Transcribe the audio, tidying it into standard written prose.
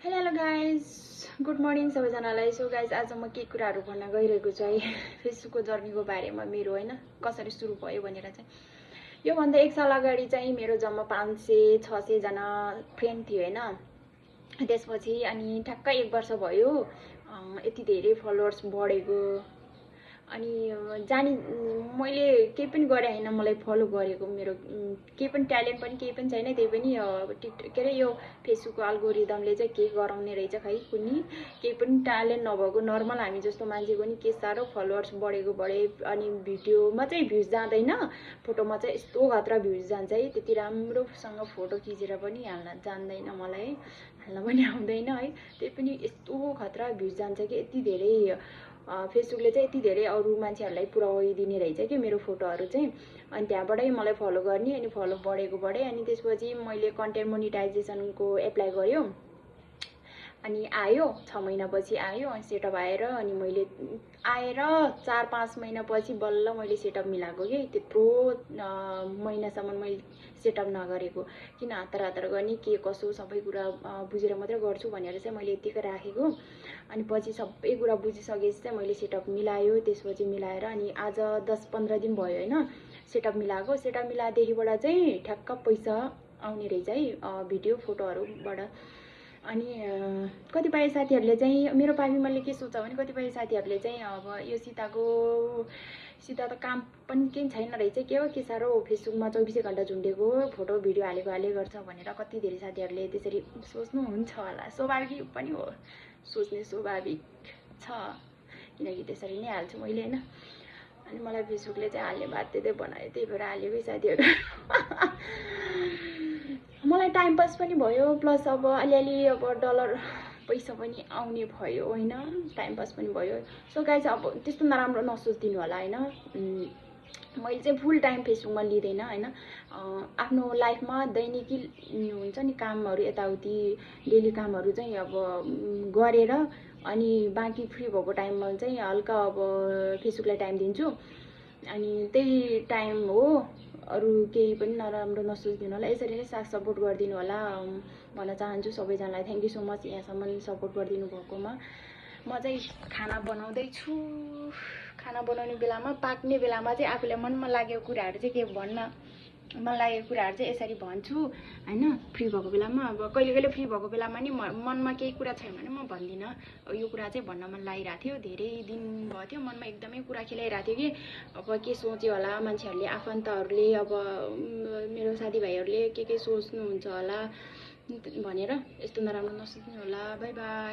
Hello guys, good morning सबैजनालाई। So guys, आज म के कुराहरू भन्न गइरहेको छु है फेसबुकको जर्नीको बारेमा, मेरो होइन कसरी सुरु भयो भनेर चाहिँ। योभन्दा एक साल अगाडि चाहिँ मेरो जम्मा 500-600 जना फ्रेन्ड थियो होइन। त्यसपछि अनि ठ्याक्कै 1 वर्ष भयो, यति धेरै फलोवर्स बढेको। अनि मैले केही पनि गरे होइन, मलाई फलो गरेको मेरो केही पनि ट्यालेन्ट पनि केही पनि छैन। त्यही पनि के अरे यो फेसबुकको अल्गोरिदमले चाहिँ के गराउने रहेछ खै कुनै, केही पनि ट्यालेन्ट नभएको नर्मल हामी जस्तो मान्छेको नि के साह्रो फलोवर्स बढेको बढे। अनि भिडियोमा चाहिँ भ्युज जाँदैन, फोटोमा चाहिँ यस्तो खतरा भ्युज जान्छ है। त्यति राम्रोसँग फोटो खिचेर पनि हाल्न जान्दैन मलाई है, हाल्न पनि आउँदैन है। त्यही पनि यस्तो खतरा भ्युज जान्छ कि यति धेरै फेसबुकले चाहिँ यति धेरै अरू मान्छेहरूलाई पुऱ्याइदिने रहेछ कि मेरो फोटोहरू चाहिँ। अनि त्यहाँबाटै मलाई फलो गर्ने, अनि फलो बढेको बढे। अनि त्यसपछि मैले कन्टेन्ट मोनिटाइजेसनको एप्लाई गर्यो, अनि आयो 6 महिनापछि आयो। अनि सेटअप आएर अनि मैले आएर 4-5 महिनापछि बल्ल मैले सेटअप मिलाएको कि त्यत्रो महिनासम्म मैले सेटअप नगरेको। किन हतार हतार गर्ने, के कसो सबै कुरा बुझेर मात्रै गर्छु भनेर चाहिँ मैले यतिकै राखेको। अनि पछि सबै कुरा बुझिसकेपछि चाहिँ मैले सेटअप मिलायो। त्यसपछि मिलाएर अनि आज 10-15 दिन भयो होइन सेटअप मिलाएको। सेटअप मिलाएदेखिबाट चाहिँ ठ्याक्क पैसा आउने रहेछ है भिडियो फोटोहरूबाट। अनि कतिपय साथीहरूले चाहिँ मेरो पापीमाले के सोच्छ भने, कतिपय साथीहरूले चाहिँ अब यो सीता त काम पनि केही छैन रहेछ, के हो के साह्रो फेसबुकमा 24 घन्टा झुन्डेको, फोटो भिडियो हाले गर्छ भनेर कति धेरै साथीहरूले त्यसरी सोच्नुहुन्छ होला। स्वाभाविक पनि हो, सोच्ने स्वाभाविक छ, किनकि त्यसरी नै हाल्छु मैले होइन। अनि मलाई फेसबुकले चाहिँ हाल्ने बाध्य बनायो, त्यही भएर हालेकै साथीहरू। मलाई टाइम पास पनि भयो, प्लस अब अलिअलि अब डलर पैसा पनि आउने भयो होइन, टाइम पास पनि भयो। सो गाइज, अब त्यस्तो नराम्रो नसोचिदिनु होला होइन। मैले चाहिँ फुल टाइम फेसबुकमा लिँदैन होइन। आफ्नो लाइफमा दैनिकी हुन्छ नि कामहरू, यताउति डेली कामहरू चाहिँ अब गरेर अनि बाँकी फ्री भएको टाइममा चाहिँ हल्का अब फेसबुकलाई टाइम दिन्छु। अनि त्यही टाइम हो, अरू केही पनि नराम्रो नसोचिदिनु होला। यसरी नै साथ सपोर्ट गरिदिनु होला भन्न चाहन्छु सबैजनालाई। थ्याङ्क यू सो मच यहाँसम्म सपोर्ट गरिदिनु भएकोमा। म चाहिँ खाना बनाउँदैछु। खाना बनाउने बेलामा, पाक्ने बेलामा चाहिँ आफूलाई मनमा लागेको कुराहरू चाहिँ के भन्न मन लागेको कुराहरू चाहिँ यसरी भन्छु होइन। फ्री भएको बेलामा, अब कहिले कहिले फ्री भएको बेलामा नि मनमा केही कुरा छैन भने म भन्दिनँ। यो कुरा चाहिँ भन्न मन लागिरहेको थियो, धेरै दिन भयो थियो मनमा एकदमै कुरा खेलाइरहेको थियो कि अब के सोच्यो होला मान्छेहरूले, आफन्तहरूले, अब मेरो साथीभाइहरूले के सोच्नुहुन्छ होला भनेर। यस्तो नराम्रो नसोच्नु होला। By by.